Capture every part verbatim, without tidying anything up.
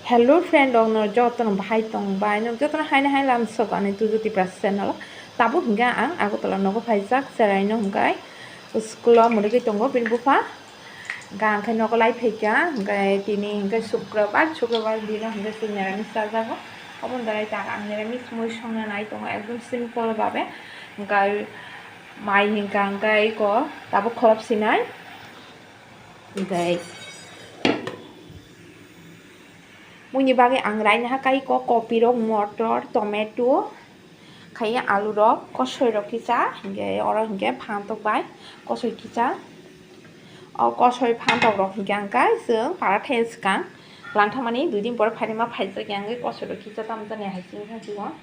Hello friend rok, no jotono bahai tong bai, no jotono haino hai lam sok ani Tuju Tipra channel. Tabuk hingke ang Agartala nogo phaijak, cherai no hingke school o mwrwgwi tongo bini bupha. Hingke ang khe nogo lai phaikha, hingke tini hingke Sukrobar, Sukrobar dino hingke chwng niramis chajago. Oboni bagwi ta ang niramis mui songna nai tongo, ekdom simple babe. Hingke mai hingka hingke iko tabuk kholop sinai. Hingke Muini bagwi ang raina ha kai ko, kopi rok, motor, tomato, khaiya alu rok, kosoi rok kisa, hingke oro hingke phantok bai kosoi kisa. O kosoi phantok rok hingke ang kai chwng para thai swkang langthamani dui din pore phaima phaijak yang kosoi rok kisa tamo jani hai chini thang sio.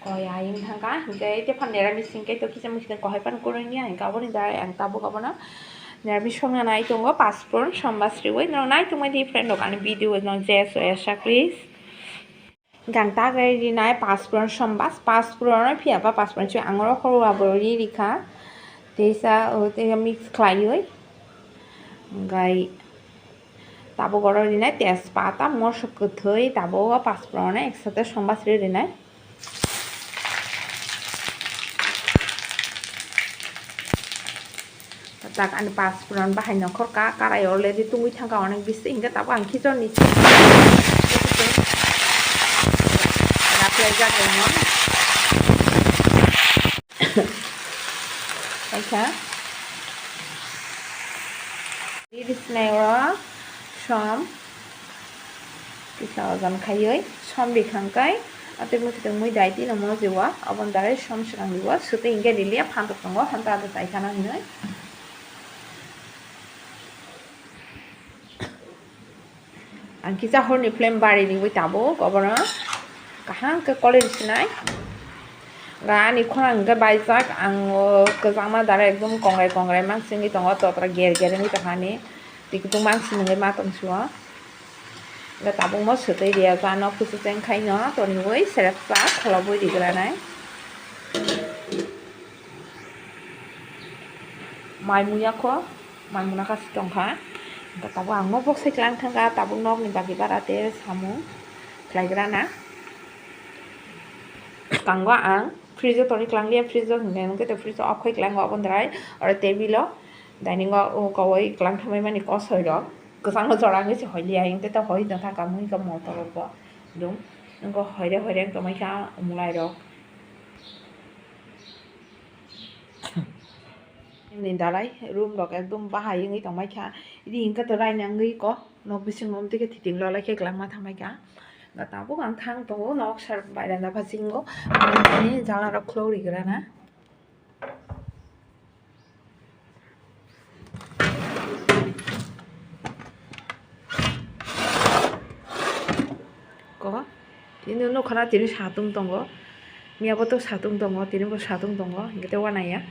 Koi ayung thangka, hingke tephano niramis hingke to kisa mui kisa kohai phano kwrwngya, hingke aboni darai ang tabuk abono niramis songna nai tongo, pasphron, sombas riui. Norok nai tongmani friend rok ani video no je so esa please. Hingke ang ta gai rinai pasphron, sombas, pasphron no phiya ba pasphron se ang oro horo abo ri rikha. Teisa, o, teisa mix khlaiui. Hingke tabuk oro rinai tejpata, mosok kwthwi, tabuk o pasphron no eksate sombas ri rinai. Tak ani pasphron bahai nongkhor ka, karai already tungwi thangka onek bisi, hingke tabuk ang khichon ni raklaijak rwno. Kaisa. Riri sinai oro som kisa ojon khaioi som rikhang kai atwi mwthwtwng mui dai tino mojiwa oboni darai som swkang riwo swtwi hingke riliya phantok tongo hanta ado chai khana hinoi. Ang kisa horni flame bari riwi tabuk obono kaham khe koloi sinai. Ga ani khorang hwnkhe baijak, ang o kwchangma dara ekdom kongrai kongrai mang singwi tongo, totra ger ger wngwi tongkha ani twi kutung mang singwi ma tong sio. Ga tabukmo swtwi riya jano kuchuk chengkhaino toniwi sereksa kholobwi rigranai. Mai muya kho. Mangmuna kasi tongkha. Hingke tabuk ang nok bok sai klang thangkha, tabuk nokni bagwi bara te samung khlaigrana. Kango ang fridge o tonwi klangliya, fridge o hwnwi hwnkhe to fridge o off khai klango, aboni darai oro table o, dining o kowai klang thamwi mani kosoi rok kwchangma jora wngwi se hoi liya, hingke to hoi tongkha kamui ka motor rok bo dum. Nokho hoire hoire wng tongmai kha mwlai rok. Ni dalai room rok ekdom bahai wngwi tongmai kha. Ri hwnkhe to raina wngwi kok nok bisingo, omtwi khe thithik lolai khe kwlangma thamai kha. Tabuk ang thang tongo nok sar bairanda phasingo. Ani jala rok khulok rigrana. Ko, tini nukha na tini satung tongo. Miya bo to satung tongo, tini bo satung tongo. Hingke te wanaya.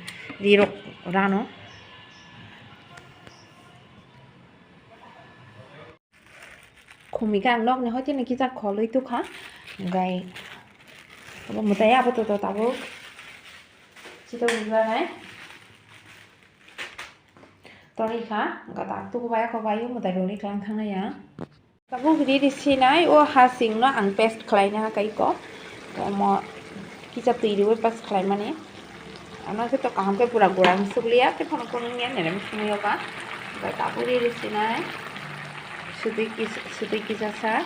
Rirok rano. Khumika ang nokni hoi tini kisa kholoi tukha. Hingke abo mwtai abo to tabuk. Chito bujanai. Torikha, hingke tak tuku bai ako bai mwtai rwni klang thangna ya. Tabuk riri sinai o hasing no ang paste khlai na kai ko. Omo kisa twi riwi paste khlai mani. Ano khe to kaham khe pura gura sukliya, khe phano phunukya nini sumui o ba. Hingke tabuk riri sinai. Sutwi kisa, sutwi kisa sa.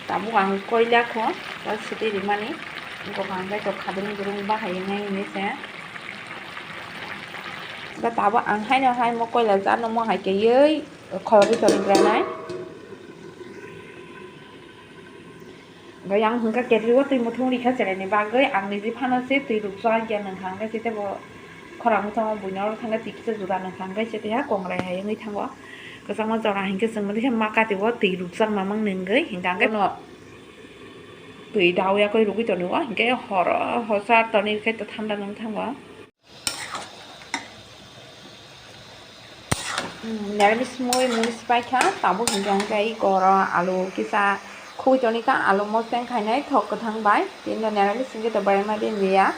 Tabuk ang koila kho, ta sitwi rimani. Wngkha ang khe to khadrung drung bahai wngnai hinwi se. Ba tabuk ang haino hai mo koila jano mo hai khe yei khoroknwi tonwi granai. Yang hwnkha ketri o twi muthung rikha cheraini bagwi, ang niji phano se twi rukjak ya nungkha hwnkhe se tebo khorang bwskango buino oro thangkhe twi kisa juda nungkha hwnkhe se twiha kongrai hai wngwi thango. Kwchangma jora hinkhe chwng tei maka twi o twi rukjak mamang nungwi hinkhe ang khe no twi dao yakwi rwgwi tongo hinkhe horo hosa tonwi khe thanda nung thango. Niramis mui mui sipai kha tabuk hinkhe ang khe iko oro alu kisa khugwi toni kha, alu moseng khainai thok kwthang bai tini no niramis hinkhe to baima de ya.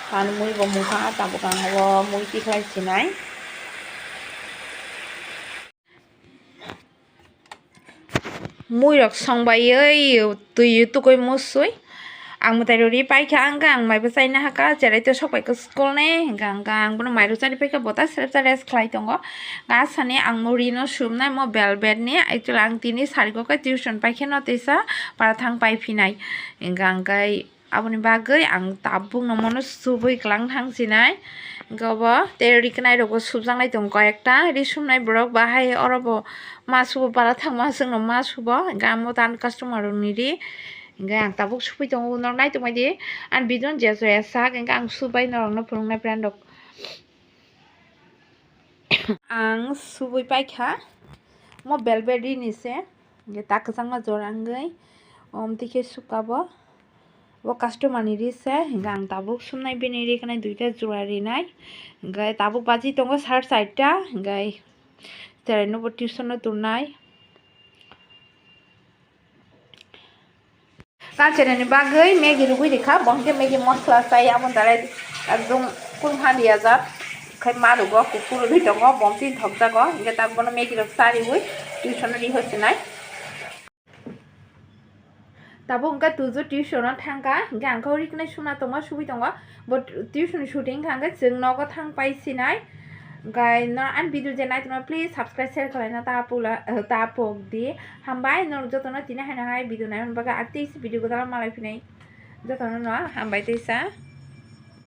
Ani mui bo mungkha tabuk ang o mui tikhlai sinai. Muirok song baiwi twi tukui musui. Ang mwtai rori paikha, ang khe ang maibo chaina hakha, cherai to sok paikha school ni, hingkha ang khe ang bono mairok chari paikha, bo ta srep ta rest khlai tongo. Asani ang mo rino sumnai mo velvet ni, actually ang tini sari kok khe tuition paikhe no teisa para thang paiphinai, hingkha ang khe. Aboni bagwi ang tabukno mono subui kwlang thang sinai. Hingke obo tei riknai rokbo subjaknai tongo koi ekta, ri sumnai borok bahai oro bo ma subo para thangma chwngno ma subo, hingke amo ta ani customer rokni ri. Hingke ang tabuk subui tongo, norok nai tongbai di. Ani video no je soya sak, hingke ang subai norokno phunuknai friend rok. Ang subui paikha, mo velvet rini se, hingke ta kwchangma jora wngwi, omtwi khe suka bo, bo customer ni ri se, hingke ang tabuk sumnai bini ri kanai duita jora rinai, hingke tabuk baji tongo sar charta, hingke cherai no bo tuition no turnai. Ta chereni bagwi Maggi rwgwi rikha, bo hwnkhe Maggi mosla chai, abo dalai ekdom kung han riyajak, khai ma rwgo, kuphur rwgwi tongo, bo tini thokjago, hwnkhe ta bono Maggi rok cha riwi tuition o rihosinai. Tabuk hwnkhe tuju tuition o thangkha, hwnkhe ang khe riknai sumna tongma subui tongo, bo tuition chuti wngkha hwnkhe chwng nogo thang pai sinai. Hwnkhe no ani video je nai tongma please subscribe share khlaina ta pula, ta pok di. Hambai norok jotono tini haino hai video naimani bagwi, ar tei video godala malai phinai jotono no hambai teisa.